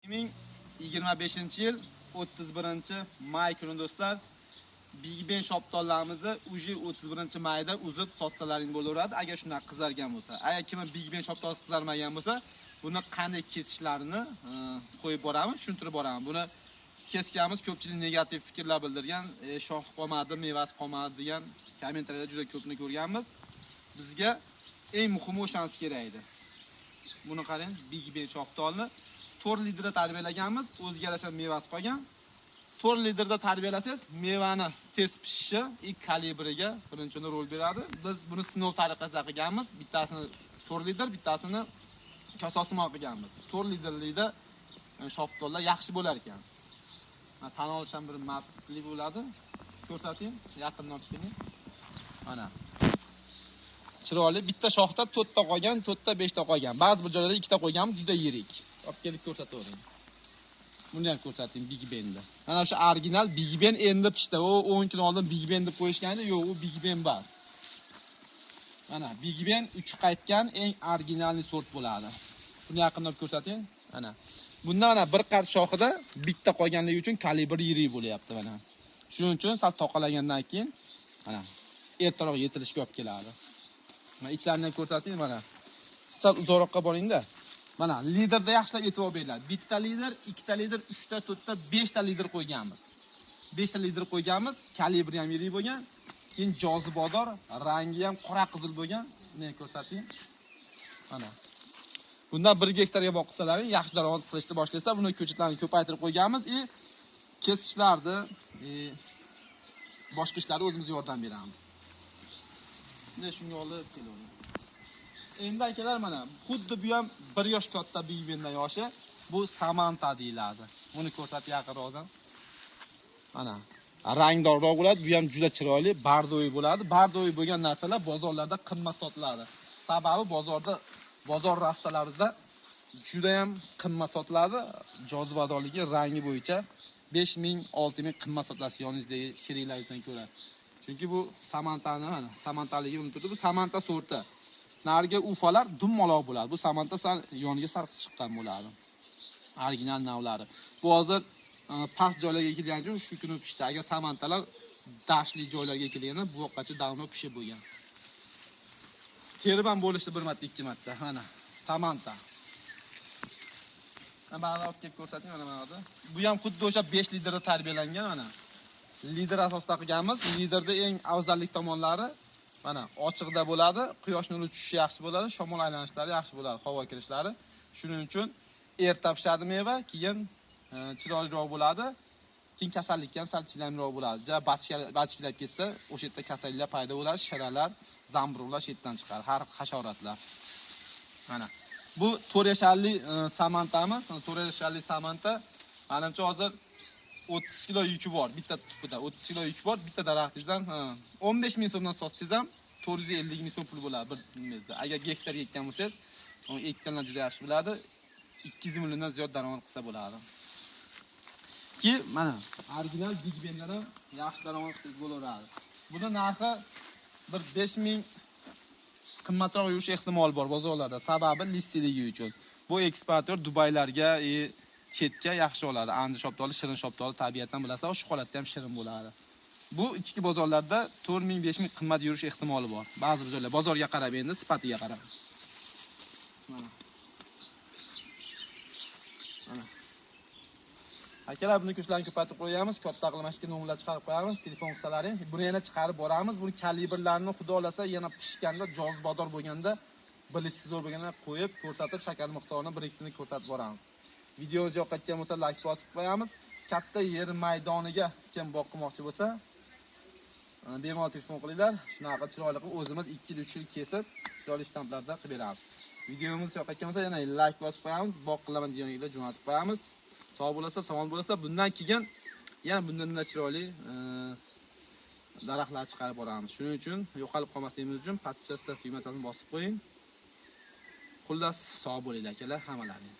2025-yil 31-may kuni do'stlar, Big Ben shoptollarimizni уже 31-mayda uzib sotsalaring bo'laveradi, agar shunaqa qizargan bo'lsa. Agar kimni Big Ben shoptolsi qizarmagan bo'lsa, buni qanday kesishlarini qo'yib boramiz, tushuntirib boraman. Buni kesganmiz, ko'pchilik negativ fikrlar bildirgan, shox qolmadi, mevasi qolmadi degan kommentariyada juda ko'pni ko'rganmiz. Bizga eng muhimi o'shanisi kerak edi. Buni qarang, Big Ben shoptolni 4 litrda tarbiyalaganmiz, o'ziga yarasha mevasi qolgan. 4 litrda tarbiyalasangiz, mevani tez pishishi и kalibriga birinchi rol beradi. Biz buni sinov tariqasida qilganmiz. Bittasini 4 litr, bittasini kosasimon qilganmiz. 4 litrlikda shaftollar yaxshi bo'lar ekan. Tan olish ham bir mardlik bo'ladi. Ko'rsating, yaqindan olib keling. Mana. Chiroyli bitta shoxda 4 ta qolgan, 4 ta 5 ta qolgan. Ba'zi bir joylarda 2 ta qo'yganmiz, juda yirik. Olib kelib ko'rsatavering. Buni ham ko'rsating Big Ben'da. Mana o'sha original Big Ben endi pishdi. U 10 kun oldin Big Ben deb qo'yishganda, yo'q, u Big Ben emas. Mana Big Ben 3 qaytgan eng originalli sort bo'ladi. Buni yaqindan ko'rsating. Mana. Bunda mana bir qar shoxida bitta qolganligi uchun kalibr yirik bo'lyapti mana. Shuning uchun sal toqalagandan keyin mana ertaroq yetilishga olib keladi. Mana ichlarini ham ko'rsating mana. Sal uzoqroqqa boringda. Mana liderda yaxshilab e'tibor beringlar. Bitta lider, ikkita lider, 3 ta, 4 ta, 5 ta lider qo'yganmiz. 5 ta lider qo'yganmiz, kalibri ham yirik bo'lgan, keyin jozibador, rangi ham qora qizil bo'lgan. Buni ko'rsating. Mana. Bundan 1 gektarga boqsalaring, yaxshi daromad qilishni boshlaysa, buni ko'chatlarni ko'paytirib qo'yganmiz и kesishlarni, boshqa ishlarni o'zimiz yordam beramiz. Mana shunga olib kelavering. Endi akalar mana xuddi bu ham 1 yosh katta Big Bendan yoshi. Bu Samanta deyiladi. Buni ko'rsatib yaqinroqdan. Mana rangdorroq bo'ladi, bu ham juda chiroyli, bardoyi bo'ladi. Bardoyi bo'lgan narsalar bozorlarda qimmat sotiladi. Sababi bozorda, bozor rastalarida juda ham qimmat sotiladi. Jozibadorligi, rangi bo'yicha 5000, 6000 qimmat sotiladi yoningizdagi sheriklaringizdan ko'ra. Chunki bu Samantani mana Samantaligi bilib turibdi. Bu Samanta sorti. Narigi ufalar dumaloq bo'ladi. Bu Samanta sal yoniga sal chiqqan bo'ladi. Original navlari. Bu hozir past joylarga ekilgani uchun shu kuni pishdi. Agar Samantalar dashtli joylarga ekilganda bu yoqqacha davno pishib bo'lgan. Terib ham bo'lishdi bir marta, ikki marta. Mana Samanta. Mana olib kelib ko'rsating mana mana. Bu ham xuddi o'sha 5 litrda tarbiyalangan mana. Lider asosida qilganmiz. Liderda eng afzallik tomonlari mana ochiqda bo'ladi, quyosh nuri tushishi yaxshi bo'ladi, shamol aylanishlari yaxshi bo'ladi, havo kirishlari. Shuning uchun erta pishadi meva, keyin chiroyliroq bo'ladi. Keyin kasallikka ham sal chidamliroq bo'ladi. Ja bachkilab ketsa, o'sha yerda kasalliklar paydo bo'ladi, sharalar, zamburug'lar shu yerdan chiqadi, har hasharotlar. Mana bu 4 yasharli Samantamiz, 4 yasharli Samanta. Menimcha hozir 30 kilo yuki bor bitta tupida, 30 kilo yuki bor bitta daraxtingizdan. 15 ming so'mdan sotsangiz ham 450 ming so'm pul bo'ladi bir mezda. Agar gektarga ekkan bo'lsangiz, uni ekkanlar juda yaxshi biladi, 200 milliondan ziyod daromad qilsa bo'ladi. Ki mana original Big Bendan ham yaxshi daromad qilsangiz bo'laveradi. Buni narxi bir 5000 qimmatroq yurish ehtimoli bor bozorlarda, sababi listiligi uchun. Bu eksportyor Dubaylarga, chetga yaxshi oladi. Andi shoptoli, shirin shoptoli tabiatdan bilasizlar, shu holatda ham shirin bo'ladi. Bu ichki bozorlarda 4000, 5000 qimmat yurish ehtimoli bor. Ba'zi bir joylar bozorga qarab endi, sifatiga qarab. Mana. Mana. Akalar, buni kuchlarni ko'paytirib qo'yamiz, katta qilib mana shu nomlar chiqarib qo'yamiz, telefon qilsalaring, buni yana chiqarib boramiz. Buni kalibrlarini xudo xolasa yana pishganda, jozibador bo'lganda, bilishsiz zo'r bo'lganda qo'yib, ko'rsatib, shakar miqdorini bir ikkitini ko'rsatib boramiz. Videomiz yoqayotgan bo'lsa like bosib qo'yamiz. Katta yer maydoniga kim boqmoqchi bo'lsa, bemalol telefon qilinglar. Shunaqa chiroyli qilib o'zimiz 2-3 yil kesib, chiroyli shtamplarda qilib beramiz. Videomiz yoqayotgan bo'lsa yana like bosib qo'yamiz, boq qilaman deganlar jo'natib qo'yamiz. Sog' bo'lasa, somon bo'lsa, bundan keyin yana bundan-da chiroyli daraxtlar chiqarib boramiz. Shuning uchun yo'qolib qolmasligimiz uchun podpisatsiya tugmasini bosib qo'ying. Xullas, sog' bo'linglar akalar, hammalaring.